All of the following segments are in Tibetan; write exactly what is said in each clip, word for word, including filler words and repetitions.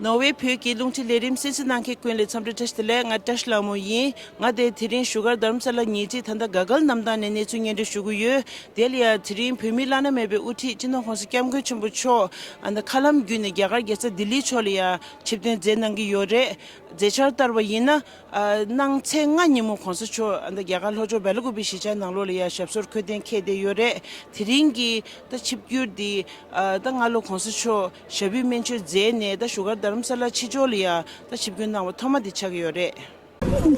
ནོར་ཝེ་བོད་ཀྱི་རླུང་འཕྲིན་ལས་རིམ་གསན་གཟིགས་གནང་མཁན་ཀུན་ལ་འཚམས་འདྲི་བཀྲ་ཤིས་བདེ་ལེགས། ང་བཀྲ་ཤིས་ལྷ་མོ་ཡིན། ང་དེ་དེ་རིང་བཞུགས་སྒར་རྡ་རམ་ས་ལ་ཉེ་འཁྲིས་ད་ལྟ་ག་གལ་གནམ་ཐང་ནས་གནས་ཚུལ་སྙན་སྒྲོན་ཞུ་གི་ཡོད། དེ་ལ་ཡང་དེ་རིང་བོད་མིའི་བླ་ན་མེད་པའི་དབུ་ཁྲིད་སྤྱི་ནོར་༸གོང་ས་༸སྐྱབས་མགོན་ཆེན་པོ་མཆོག་ཨ་ནི་མཁའ་ལམ་བརྒྱུད་ནས་རྒྱ་གར་རྒྱལ་ས་ལྡི་ལི་ཕྱོགས་ལ་ཡང་ཆིབས་གཏན་མཛད་གནང་གི་ཡོད་རེད། མཛད་འཆར་ལྟར་བ་ཡིན་ན། ཨ་གནངས་ཚེས་ལྔ་ཉིན་མོ་གོང་ས་མཆོག་ཨ་ནི་རྒྱ་གར་ལྷོ་ཕྱོགས་སྦེལ་ཀོབ་གཞིས་ཆགས་ནང་ལོགས་ལ་ཡང་ཞབས་སོར་འཁོད་གཏན་འཁེལ་བསྡད་ཡོད་རེད། དེ་རིང་གི་ད་ཆིབས་བསྒྱུར་འདི་ཨ་ད་སྔ་ལོ་གོང་ས་མཆོག་ཞབས་པུས་སྨན་བཅོས་མཛད་ནས་ད་བཞུགས་སྒར་རྡ་རམ་ས་ལ་ཕྱི་ཕྱོགས་ལ་ཡང་ད་ཆིབས་བསྒྱུར་གནང་བ་ཐོག་མ་དེ་ཆགས་ཀྱི་ཡོད་རེད།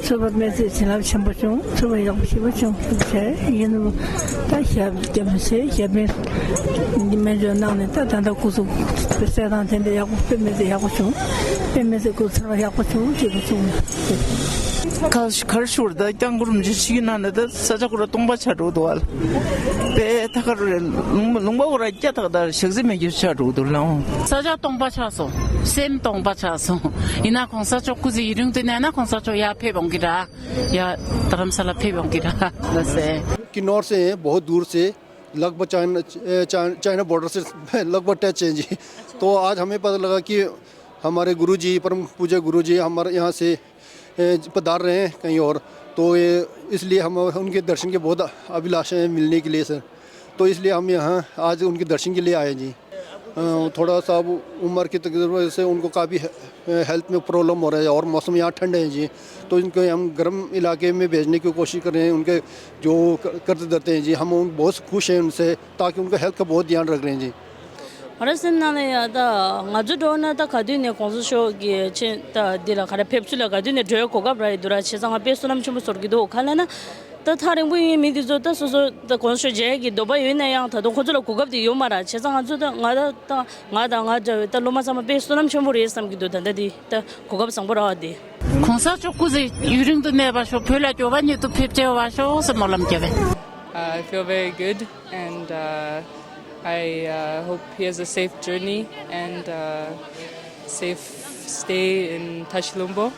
ཚོར་བ་སྨན་རྩིས་བྱིན་རླབས་ཆེན་པོ་བྱུང་། ཚོར་བ་ཡག་པོ་ཞེ་པོ་བྱུང་། བྱས་ཡིན་ནོ་ད་ཞབས་རྒྱབ་མི་ཚེ་ཞབས་པུས་སྨན་བཅོས་གནང་ནས་ད་ད་ལྟ་སྐུ་གཟུགས་གསལ་ཐང་དེ་འདྲ་ཡག་པོ་དཔེ་མི་སྲིད་ཡག་པོ་བྱུང་། དཔེ་མི་སྲིད་སྐུ་ཚོར་བ་ཡག་པོ་བྱུང་ཞེ་པོ་བྱུང་། ག་གར་ཤོར་ད་སྐྱང་གུར་མཇུག་ཤིག་ན་ནི་ད་ས་ཆ་ཁོ་ར་སྟོང་པ་ཆགས་འགྲོ་འདུག་ཨ། དཔེ་ཐ་ཁར་ལུང་ལུང་པ་ཁོ་ར་སྐྱ་ཐག་ད་ཞག་རྩི་མེད་རྒྱུ་ཆགས་འགྲོ་འདུག་ལའང་། ས་ཆ་སྟོང་པ་ཆགས་སོང་། སེམས་སྟོང་པ་ཆགས་སོང་། ཡིན་ན་གོང་ས་མཆོག་སྐུ་ཚེ་ཡུན་རིང་དུ་གནས་ན་གོང་ས་མཆོག་ཡར་ཕེབས་འོང་གི་ར། ཡར་རྡ་རམ་ས་ལ་ཕེབས་འོང་གི་ར་ལ་ཟེར། किन्नौर से हैं, बहुत दूर से, लगभग चाइना, ए, चाइ-, चाइना बॉर्डर से लगभग टच हैं जी। तो आज हमें पता लगा कि हमारे गुरु जी, परम पूज्य गुरु जी हमारे यहाँ से, ए, पधार रहे हैं कहीं और। तो ये इसलिए हम उनके दर्शन के बहुत अभिलाषा है मिलने के लिए सर। तो इसलिए हम यहाँ आज उनके दर्शन के लिए आए जी। अ, थोड़ा सा अब उम्र की तकलीफ वजह से उनको काफ़ी हे-, हेल्थ में प्रॉब्लम हो रहा है और मौसम यहाँ ठंड है जी। तो इनको हम गर्म इलाके में भेजने की कोशिश कर रहे हैं। उनके जो क-, कर्ज धरते हैं जी, हम उन, बहुत खुश हैं उनसे, ताकि उनका हेल्थ का बहुत ध्यान रख रहे हैं जी। ང་རང་སེམས་ནང་ལ་ཡ་ད་ང་ཚོ་འགྲོ་ན་ད་ག་དུས་ནས་གོང་ས་མཆོག་གི་ཆེད་ད་འདི་ལ་ག་རེ་ཕེབས་བསུ་ལ་ག་དུས་ནས་འགྲོ་ཡ་གོ་སྐབས་རག་ཡི་འདུག་ར། བྱས་ཙང་ང་དཔེ་བསོད་ནམས་ཆེན་པོ་ཚོར་གི་འདུག་ག་ལབ་ན། ད་ཐག་རིང་པོ་ཡིན་མི་འདི་ཚོ་ད་སོ་སོ་ད་གོང་ས་མཆོག་མཇལ་གྱི་འདོད་པ་ཡོད་ན་ཡང་ད་དུང་ཁོ་ཚོ་ལ་གོ་སྐབས་དེ་ཡོད་མ་རེད། བྱས་ཙང་ང་ཚོ་ད་ང་ད་ད་ང་དང་ང་འདྲ་བའི་ད་སློབ་མ་ཚང་མ་དཔེ་བསོད་ནམས་ཆེན་པོ་རེད་བསམ་གྱི་འདུག་ད་ལྟ་འདི་ད་གོ་སྐབས་བཟང་པོ་རག་པ་འདི། གོང་ས་མཆོག་སྐུ་ཚེ་ཡུན་རིང་དུ་གནས་པར་ཤོག་བོད་ལ་འབྱོར་བ་ཉིད་དུ་ཕེབས་བྱ་བར་ཤོག་ཟེར་སྨོན་ལམ་རྒྱབ་པས། I feel very good and uh, I uh, hope he has a safe journey and uh, safe stay in Tashilumbo.